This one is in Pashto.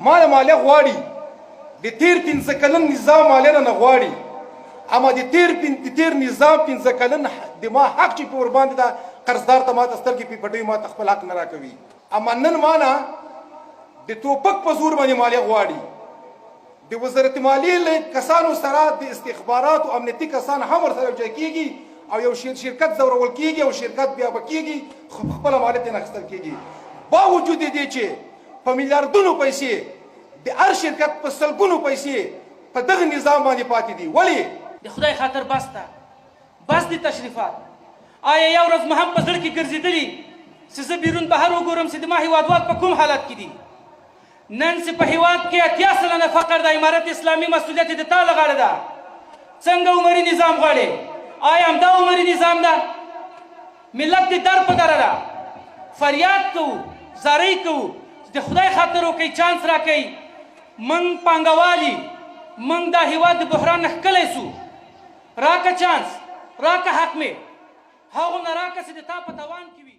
ما نه مالیه غواړي، د تیر 5 کلن نظام مالیه نه غواړي، اما د تیر د تیر نظام 5 کلن د ما حق چې په ور باندې دا قرضدار ته ماته سترګې پې پټوي، ماته خپل حق نه راکوي. اما نن ما نه د توپک په زور باندې مالیه غواړي. د وزارت مالیې له کسانو سره د استخباراتو امنیتي کسان هم ورسره یوځای کېږي او یو شرکت ځورول کېږي او شرکت بیا به کېږي، خپله مالیه ترې اخیستل کېږي، باوجود دې چې په میلیاردونو پیسې د هر شرکت په سلګونو پیسې په دغه نظام باندې پاتې دي. ولې؟ د خدای خاطر بس ده، بس دي تشریفات. آیا یو ورځ مو هم په زړه کې ګرځېدلي چې زه بیرون بهر وګورم چې د ما هیوادوال په کوم حالت کې دي؟ نن چې په هیواد کې 80% فقر د امارت اسلامي مسؤلیت د تا له غاړې ده. څنګه عمري نظام غواړې؟ آیا همدا عمري نظام ده؟ ملت دې در په دره ده، فریاد کوو، زارۍ کوو، د خدای خاطر وکړئ، چانس راکړئ. موږ پانګوالي، موږ دا هیواد د بحران نه ښکلی سو. راکه چانس، راکه حق مې، هغومره راکه چې د تا په توان کې وي.